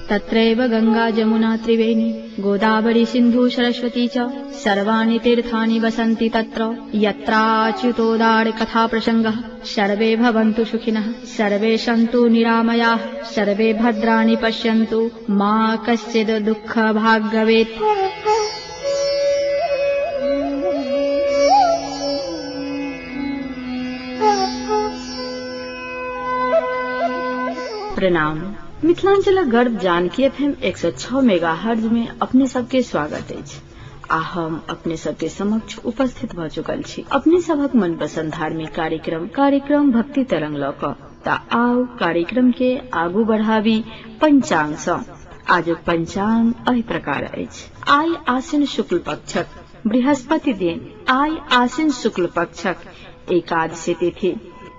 तत्रैव गंगा जमुना त्रिवेणी गोदावरी सिन्धु सरस्वती च सर्वाणि तीर्थानि वसन्ति तत्र। यत्राच्युतोदार कथा प्रसङ्गः सर्वे भवन्तु सुखिनः, सर्वे सन्तु निरामयाः, सर्वे भद्राणि पश्यन्तु मा कश्चिद् दुःखभाग् भवेत्। प्रणाम। मिथिलांचलक गर्व जानकी एफएम 106 मेगाहर्ज में अपने सबके स्वागत अछि आ हम अपने सबके समक्ष उपस्थित भ चुकल छी अपने सबहक मनपसंद धार्मिक कार्यक्रम भक्ति तरंग लऽ कऽ। तऽ आउ कार्यक्रम के आगू बढ़ाबी पंचांग सँ। आजुक पंचांग एहि प्रकार अछि। आइ आश्विन शुक्ल पक्षक बृहस्पति दिन, आइ आश्विन शुक्ल पक्षक एकादशी तिथि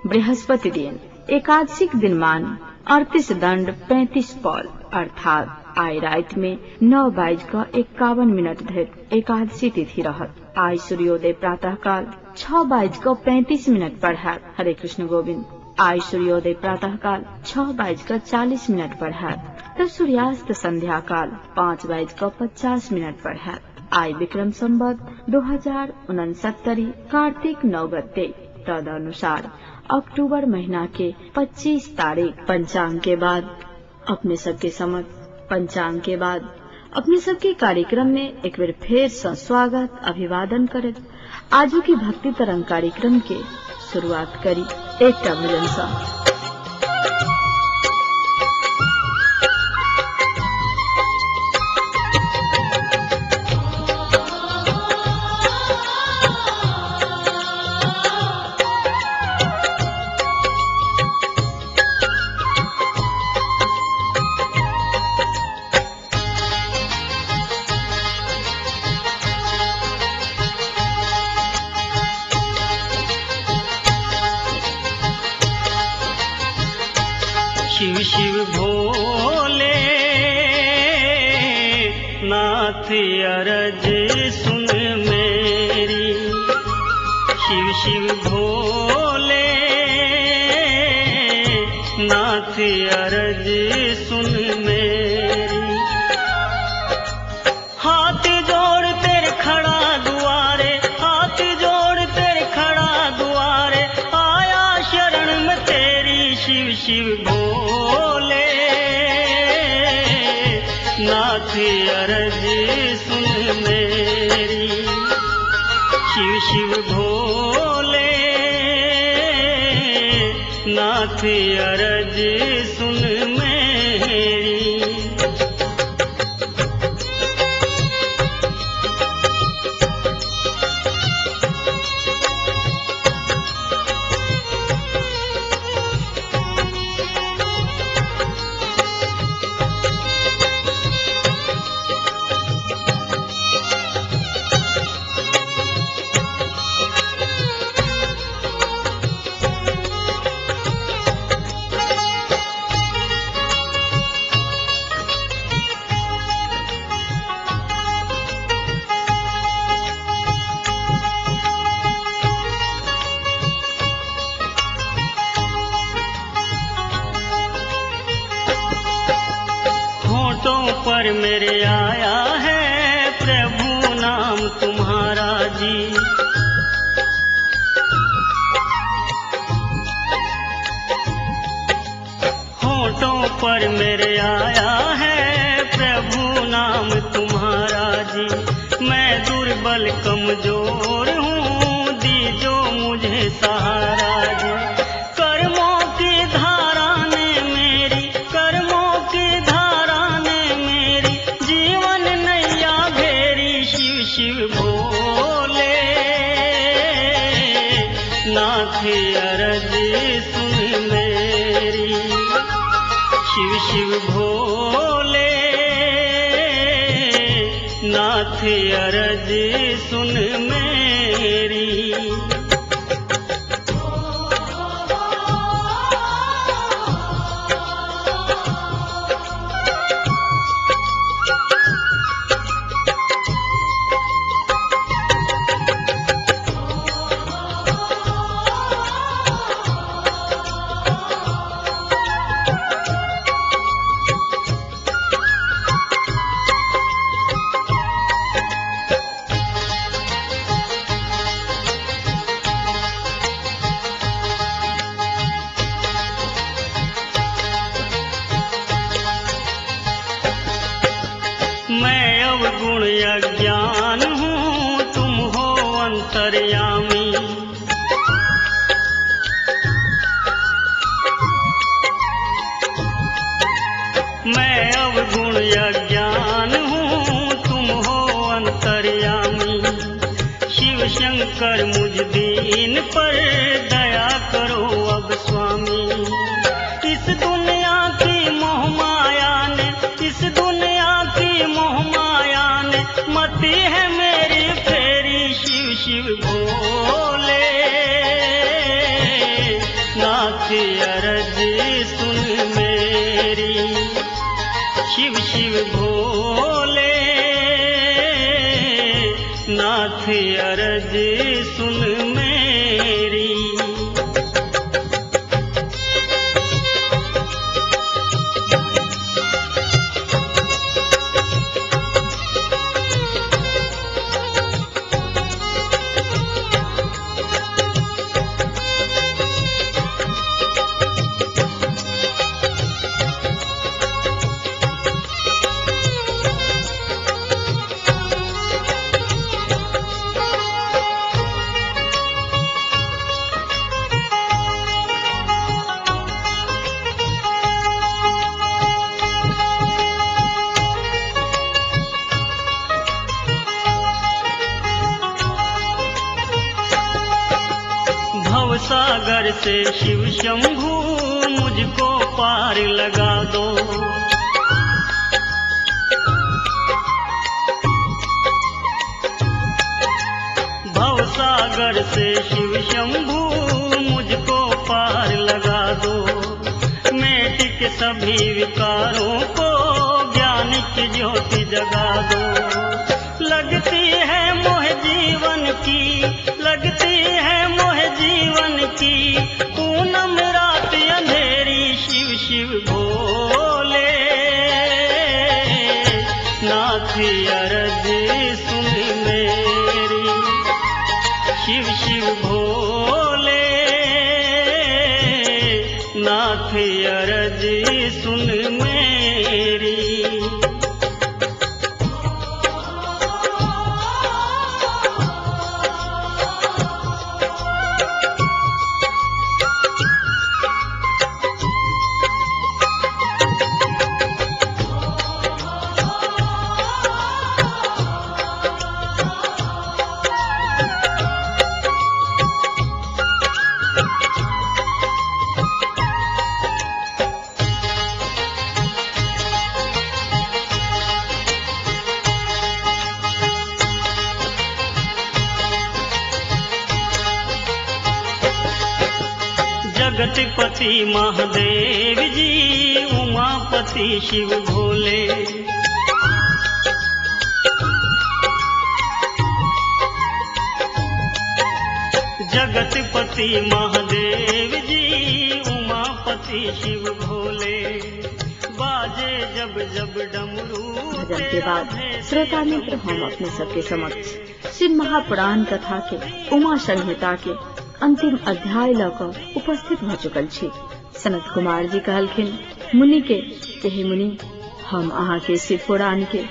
बृहस्पति दिन, एकादशीक दिनमान 38 दंड 35 पल, अर्थात आइ राति में 9:51 धरि एकादशी तिथि रहत। आइ सूर्योदय प्रातः काल 6:35 पर हैत। हरे कृष्ण गोविंद। आइ सूर्योदय प्रातः काल 6:40 पर हैत तऽ सूर्यास्त संध्या काल 5:50 पर हैत। आइ विक्रम संवत 2069 कार्तिक 9 गते, तदनुसार अक्टूबर महीना के 25 तारीख। पंचांग के बाद अपने सबके समक्ष पंचांग के बाद अपने सबके कार्यक्रम में एक बेर फेर से स्वागत अभिवादन करैत आजू की भक्ति तरंग कार्यक्रम के शुरुआत करी एकटा भजन सँ। शिव शिव भोले नाथ अरज सुन मेरी, शिव शिव भोले नाथ अरज सुन मेरी। हाथ जोड़ तेरे खड़ा दुआरे, हाथ जोड़ तेरे खड़ा दुआरे, आया शरण में तेरी, शिव शिव भोले नाथ अरज सुन मेरी, शिव शिव भोले नाथ अरज सुन मेरी। होठों पर मेरे आया है प्रभु नाम तुम्हारा जी, होठों पर मेरे आया है प्रभु नाम तुम्हारा जी। मैं दुर्बल कमजोर हूँ, दीजो मुझे सहारा जी। कर्मों की धारा ने मेरी, कर्मों की धारा ने मेरी जीवन नैया घेरी, शिव शिव भोले नाथ अरज सुन मेरी, शिव शिव भोले नाथ अरज सुन मेरी। अज्ञान हूँ, तुम हो अंतर्यामी। मैं अवगुण अज्ञान हूँ, तुम हो अंतर्यामी। शिव शंकर मुझ दीन पर दया करो अब स्वामी। इस दुनिया की मोह माया ने, इस दुनिया की मोह माया ने मति है मेरी फेरी। शिव शिव भोले नाथ अरज सुन मेरी। शिव शिव भोले नाथ अरज सुन मेरी। भवसागर से शिव शंभू मुझको पार लगा दो। भवसागर से शिव शंभू मुझको पार लगा दो। मेट के सभी विकारों को ज्ञान की ज्योति जगा दो। लगती है मोह जीवन की, लगती है मोह जीवन की पूनम रात अंधेरी। शिव शिव भोले नाथ अरज सुन मेरी। शिव शिव भोले नाथ अरज सुन मेरी। जगतपति महादेव जी उमापति शिव भोले। जगतपति महादेव जी उमापति शिव भोले। बाजे जब जब डमरू। भजन के बाद श्रोता मित्र हम अपने सबके समक्ष शिव महापुराण कथा के उमा संहिता के अंतिम अध्याय ल क उपस्थित भ चुकल छी। सनत कुमार जी कहलखिन मुनि के कि हे मुनि, हम अहाँ के शिव पुराण के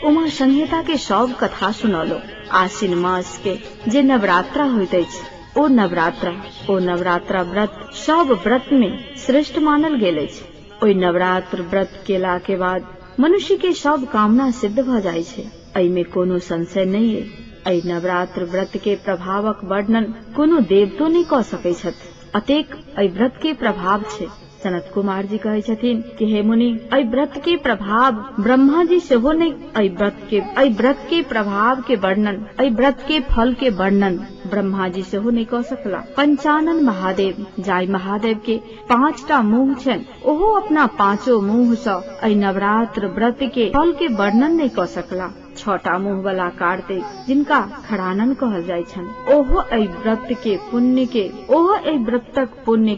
उमा संहिता के सब कथा सुनौलो। आश्विन मास के जे नवरात्रा होइत अछि ओ नवरात्रा व्रत सब व्रत में श्रेष्ठ मानल गेल अछि। ओहि नवरात्र व्रत केला के बाद मनुष्य के सब कामना सिद्ध भ जाइ छै, एहिमे कोनो संशय नहीं है। एहि नवरात्र व्रत के प्रभावक वर्णन कोनो देवतो नहि कऽ सकै छथि, अतेक एहि व्रत के प्रभाव छै। सनत कुमार जी कहै छथिन कि हे मुनि, एहि व्रत के प्रभाव ब्रह्मा जी सेहो नहि एहि व्रत के प्रभाव के वर्णन, एहि व्रत के फल के वर्णन ब्रह्मा जी सेहो नहि कऽ सकला। पंचानन महादेव, जाहि महादेव के 5टा मुँह छनि, ओहो अपना 5 मुँह सँ एहि नवरात्र व्रत के फल के वर्णन नहि कऽ सकला। 6टा मुँह वाला कार्तिक, जिनका खड़ानन कहल जाइ छनि, ओहो एहि व्रत के पुण्य के, ओहो एहि व्रतक पुण्य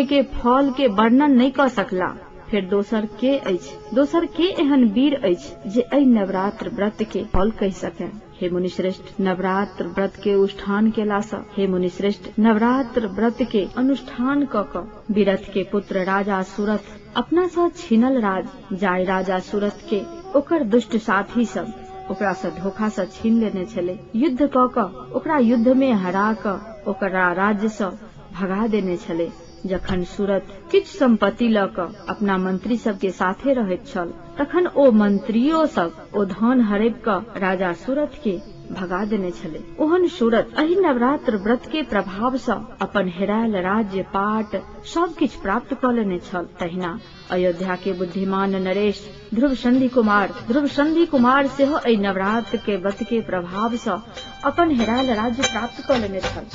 के फल के वर्णन नहि कऽ सकला। फेर दोसर के अछि, दोसर के एहन वीर अछि जे एहि नवरात्र व्रत के फल कहि सके। हे मुनिश्रेष्ठ, नवरात्र व्रत के अनुष्ठान केला सँ, हे मुनिश्रेष्ठ, नवरात्र व्रत के अनुष्ठान क क विरथ के पुत्र राजा सुरथ अपना सँ छीनल राज, जाय राजा सुरथ के ओकर दुष्ट साथी सब ओकरा सँ धोखा सँ छीन लेने छलै। युद्ध कऽ कऽ ओकरा युद्ध में हरा कऽ ओकरा राज्य सँ भगा देने छलै। जखन सुरथ किछु सम्पत्ति लऽ कऽ अपना मंत्री सबके साथे रहैत छल तखन ओ मंत्रियो सब ओ धन हड़पि कऽ राजा सुरथ के भगा देने छलै। ओहन सुरथ एहि नवरात्र व्रत के प्रभाव सँ अपन हेरायल राज्य पाट सब किछु प्राप्त कऽ लेने छल। तहिना अयोध्या के बुद्धिमान नरेश ध्रुव संधि कुमार सेहो एहि नवरात्र के व्रत के प्रभाव सँ अपन हेरायल राज्य प्राप्त कऽ लेने छल।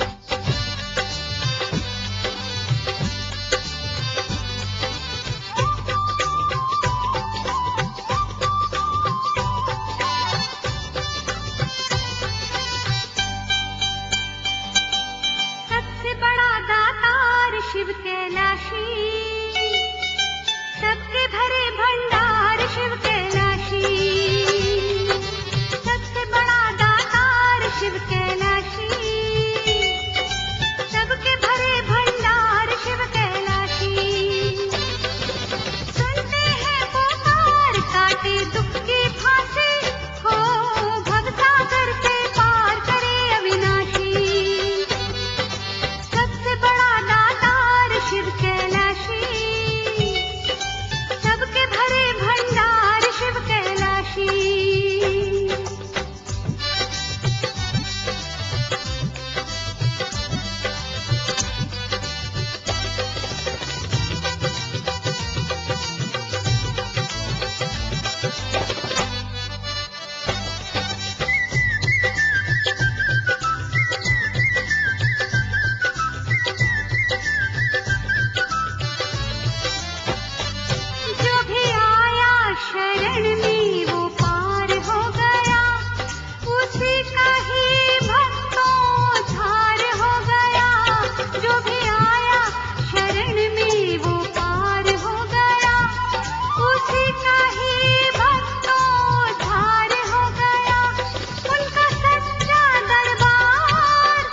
सबसे बड़ा दातार शिव कैलाशी, सबके भरे भंडार शिव कैलाशी। सबसे बड़ा दातार शिव कैलाशी, सबके भरे भंडार शिव कैलाशी। सुनते हैं पुकार, काटे दुख की फांसी, हो भवसागर से पार करे अविनाशी। सबसे बड़ा दातार शिव कैलाशी, सबके भरे भंडार शिव कैलाशी। जो भी आया शरण में वो पार हो गया, उसी का ही भक्तों उद्धार हो गया। जो भी आया शरण में वो पार हो गया, उसी का ही भक्तों उद्धार हो गया। उनका सच्चा दरबार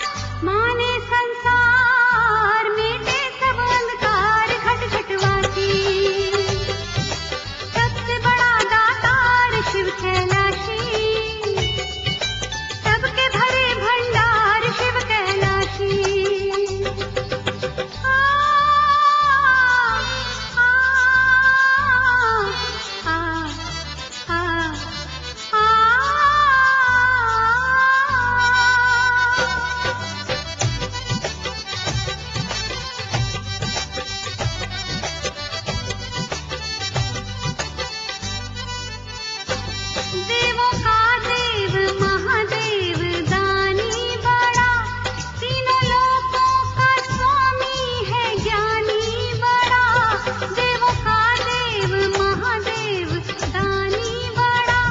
माने संसार, मिटे सब अंधकार घट घटवासी। सबसे बड़ा दातार शिव कैलाशी, सबके भरे भंडार शिव कैलाशी। आ, आ, आ, आ, आ, देवों का देव महादेव दानी बड़ा, तीनों लोकों का स्वामी है ज्ञानी बड़ा। देवों का देव महादेव दानी बड़ा,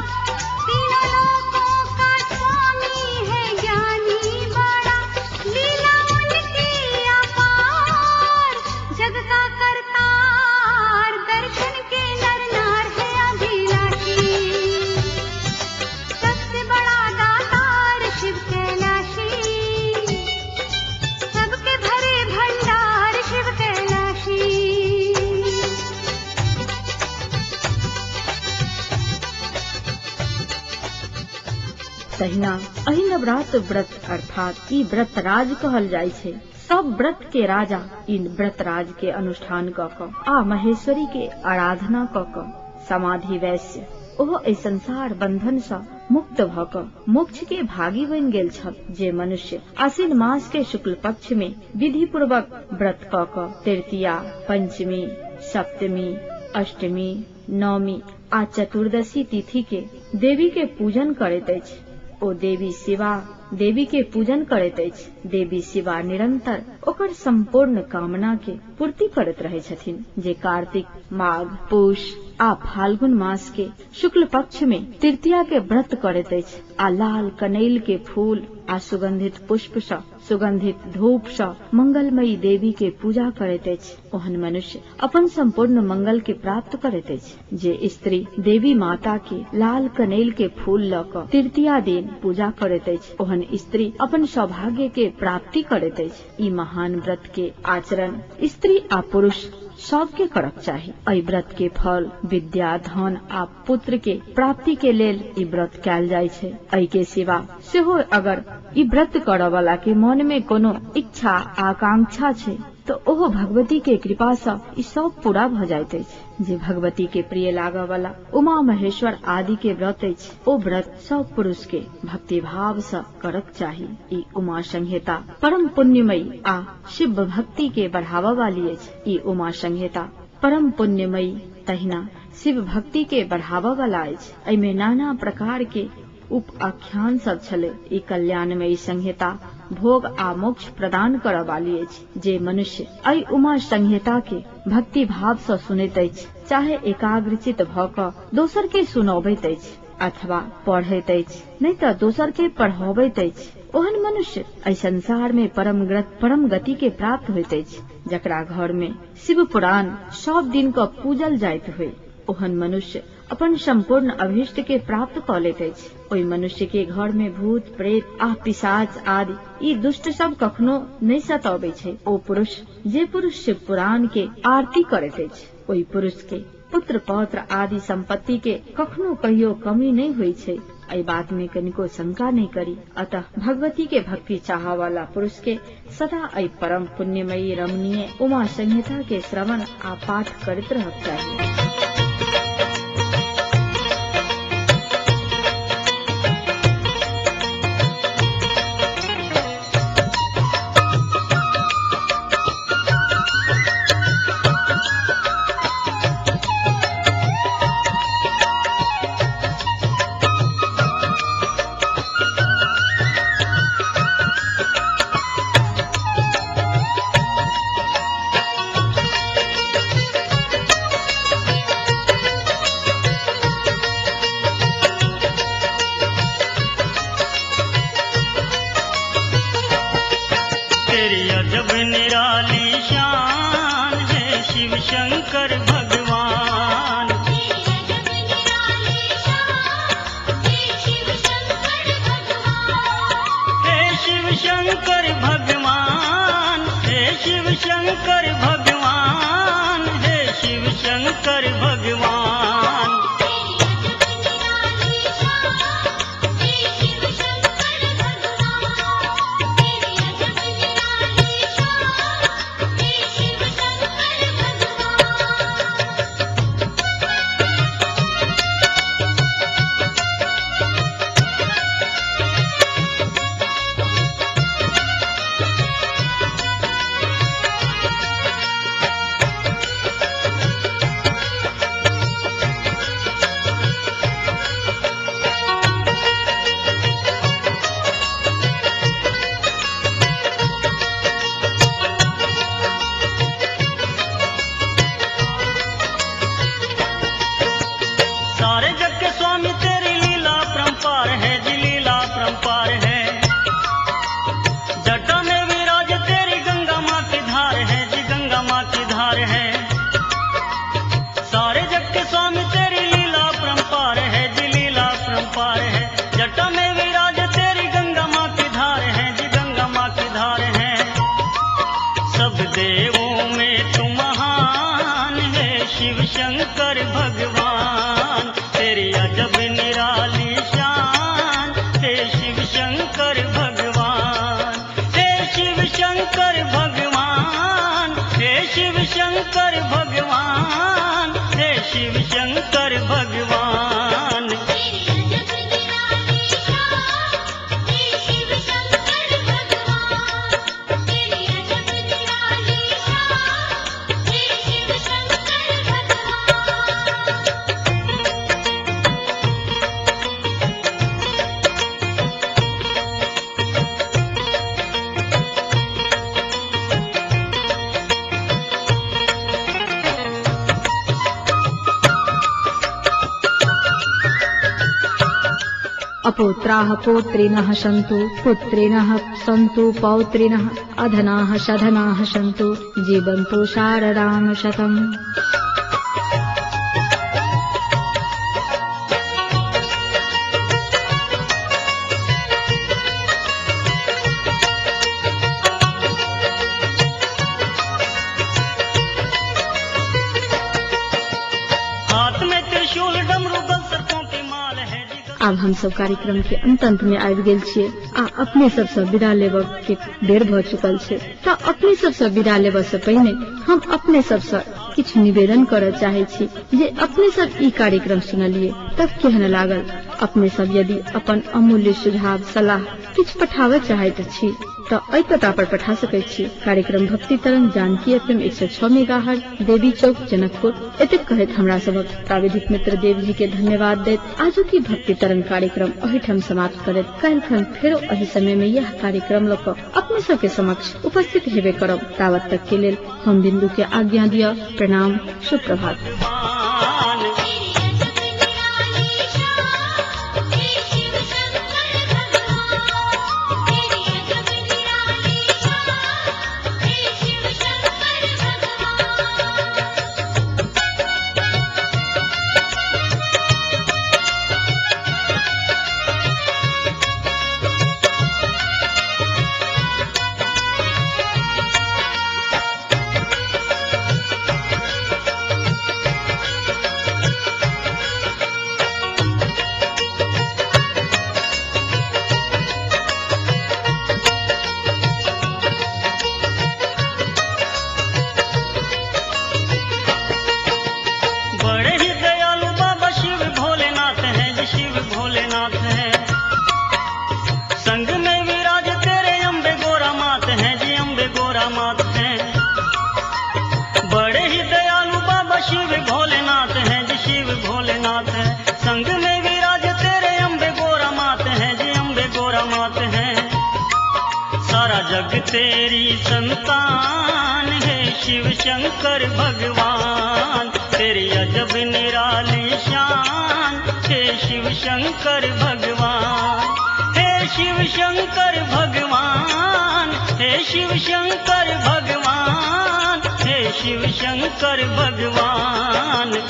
तीनों लोकों का स्वामी है ज्ञानी बड़ा। लीला उनकी अपार, जग का करतार, दर्शन के नर नार है अभिलाषी। सबसे बड़ा दातार शिव कैलाशी, सबके भरे भंडार शिव कैलाशी। तहिना एहि नवरात्र व्रत अर्थात ई व्रत राज कहल जाइ छै। सब व्रत के राजा ई व्रत राज के अनुष्ठान कऽ कऽ आ महेश्वरी के आराधना कऽ कऽ समाधि वैश्य ओहो एहि संसार बंधन सँ मुक्त भऽ कऽ मोक्ष के भागी बनि गेल छल। जे मनुष्य आश्विन मास के शुक्ल पक्ष में विधि पूर्वक व्रत कऽ कऽ तृतीया, पंचमी, सप्तमी, अष्टमी, नवमी आ चतुर्दशी तिथि के देवी के पूजन करैत अछि, ओ देवी शिवा देवी के पूजन करैत अछि। देवी शिवा निरंतर ओकर संपूर्ण कामना के पूर्ति करैत रहै छथिन। जे कार्तिक, माघ, पौष आ फाल्गुन मास के शुक्ल पक्ष में तृतीया के व्रत करैत अछि आ लाल कनैल के फूल आ सुगंधित पुष्प सँ सुगंधित धूप सँ मंगलमयी देवी के पूजा करैत अछि, ओहन मनुष्य अपन संपूर्ण मंगल के प्राप्त करैत अछि। जे स्त्री देवी माता के लाल कनैल के फूल लऽ कऽ तृतीया दिन पूजा करैत अछि, ओहन स्त्री अपन सौभाग्य के प्राप्ति करैत अछि। ई महान व्रत के आचरण स्त्री आ पुरुष सबके करक चाही। एहि व्रत के फल विद्या, धन आ पुत्र के प्राप्ति के लेल ई व्रत कयल जाइ छै। एहि के सिवा सेहो अगर ई व्रत करऽ वाला के मन में कोनो इच्छा आकांक्षा छै तऽ ओहो भगवती के कृपा सँ ई सब पूरा भऽ जाइत अछि। जे भगवती के प्रिय लागऽ वाला उमा महेश्वर आदि के व्रत अछि, ओ व्रत सब पुरुष के भक्ति भाव सँ करक चाही। ई उमा संहिता परम पुण्यमयी आ शिव भक्ति के बढ़ावा वाली अछि। ई उमा संहिता परम पुण्यमयी तहिना शिव भक्ति के बढ़ावा वाला अछि। एहिमे नाना प्रकार के उप आख्यान सब छलै। ई कल्याणमयी संहिता भोग आ मोक्ष प्रदान करऽ वाली अछि। जे मनुष्य एहि उमा संहिता के भक्ति भाव सँ सुनैत अछि, चाहे एकाग्रचित भऽ कऽ दोसर के सुनबैत अछि अथवा पढ़ैत अछि, नहि तऽ दोसर के पढ़बैत अछि, ओहन मनुष्य एहि संसार में परम गति के प्राप्त होइत अछि। जकरा घर में शिव पुराण सब दिन कऽ पूजल जाइत होय, ओहन मनुष्य अपन संपूर्ण अभीष्ट के प्राप्त कऽ लैत अछि। ओहि मनुष्य के घर में भूत, प्रेत आ पिशाच आदि ई दुष्ट सब कखनो नहि सताबै छै। ओ पुरुष जे पुरुष शिव पुराण के आरती करैत अछि, ओहि पुरुष के पुत्र पौत्र आदि संपत्ति के कखनो कहियो कमी नहि होइ छै। एहि बात में कनिको शंका नहि करी। अतः भगवती के भक्ति चाहऽ वाला पुरुष के सदा एहि परम पुण्यमयी रमणीय उमा संहिता के श्रवण आ पाठ करैत रहक चाही। तेरी अजब निराली शान है शिव शंकर भगवान। हे शिव शंकर भगवान, हे शिव शंकर भगवान, हे शिव शंकर भगवान। सारे जग के स्वामी तेरी लीला परंपार है जी, लीला परंपार है। जटा में विराज तेरी गंगा माँ की धार है जी, गंगा माँ की धार है। सारे जग के स्वामी तेरी लीला परंपार है जी, लीला परंपार है। जटा में विराज तेरी गंगा माँ की धार है जी, गंगा माँ की धार है। सब देवों में तू महान है शिव शंकर भगवान। तेरी अजब निराली शान हे शिव शंकर भगवान, हे शिव शंकर भगवान, हे शिव शंकर भगवान, हे शिव शंकर भगवान। अपुत्राः पौत्रिणः सन्तु, पुत्रिणः सन्तु पौत्रिणः, अधनाः सधनाः सन्तु, जीवन्तु शारदां शतम्। हम सब कार्यक्रम के अंत अंत में आबि गेल छियै आ अपने सबसँ विदा लेबऽ के बेर भऽ चुकल छै। तऽ अपने सबसँ विदा लेबऽ से पहिने हम अपने सबसँ किछु निवेदन करऽ चाहै छी जे अपने सब ई कार्यक्रम सुनलियै तब केहन लागल। अपने सब यदि अपन अमूल्य सुझाव सलाह किछु पठाबऽ चाहैत छी तऽ एहि पता पर पठा सकैत छी। कार्यक्रम भक्ति तरंग, जानकी एफएम 106 मेगाहर्ट्ज, देवी चौक, जनकपुर। एतेक कहैत हमरा सभक प्राविधिक मित्र देव जी के धन्यवाद दैत आजुक ई भक्ति तरंग कार्यक्रम एहिठाम समाप्त करैत काल्हिखन फेरो एहि समय में यह कार्यक्रम लऽ कऽ अपने सबके समक्ष उपस्थित हेबे करब। तावत तक के लेल हम बिंदु के आज्ञा दिअ। प्रणाम, सुप्रभात। बड़े ही दयालु बाबा शिव भोलेनाथ हैं जी, शिव भोलेनाथ हैं। संग में विराज तेरे अम्बे गोरा मात हैं जी, अम्बे गोरा मात हैं। बड़े ही दयालु बाबा शिव भोलेनाथ हैं जी, शिव भोलेनाथ हैं। संग में विराज तेरे अम्बे गोरा मात हैं जी, अम्बे गोरा मात हैं। सारा जग तेरी संतान है शिव शंकर भगवान, तेरी अजब निराली शान हे शिव शंकर भगवान, हे शिव शंकर भगवान, हे शिव शंकर भगवान, हे शिव शंकर भगवान।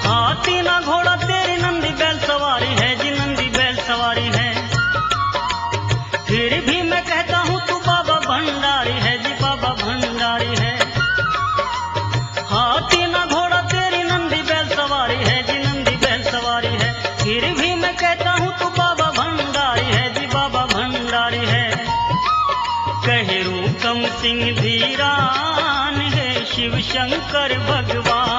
हाथी ना घोड़ा तेरी नंदी बैल सवारी है जी, नंदी बैल सवारी है। फिर भी मैं कहता हूँ तू बाबा भंडारी है जी, बाबा भंडारी है। हाथी ना घोड़ा तेरी नंदी बैल सवारी है जी, नंदी बैल सवारी है। फिर भी मैं कहता हूँ तू बाबा भंडारी है जी, बाबा भंडारी है। कहे रूकम सिंह धीरान है शिव शंकर भगवान।